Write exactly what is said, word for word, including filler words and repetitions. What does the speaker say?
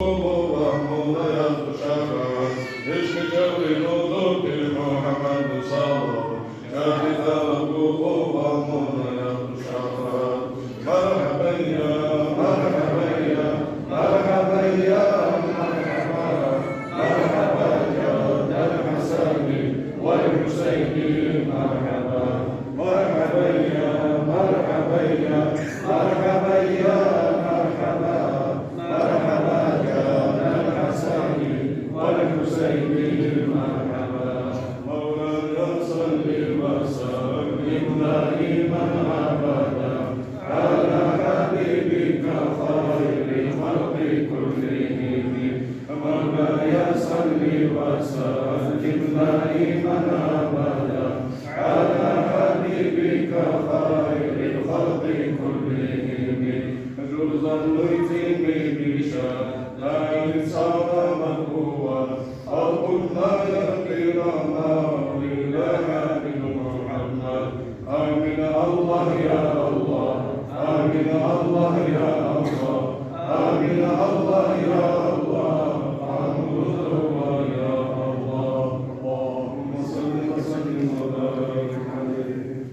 مرحبا يا، مرحبا يا، مرحبا يا، مرحبا، مرحبا يا ذا الحسن والحسين، مرحبا. مرحبا يا، مرحبا يا، مرحبا يا، مرحبا، مرحبا يا ذا الحسن والحسين، مرحبا. مولاي صل وسلم دائما أبدا على حبيبك خير الخلق كلهم. مولاي صل وسلم دائما أبدا على حبيبك خير الخلق كلهم. جرزا نويتي ميميشا لا إنسان مدعوا. القدس يا كرام، إله من محمد. آمين الله يا الله، آمين الله يا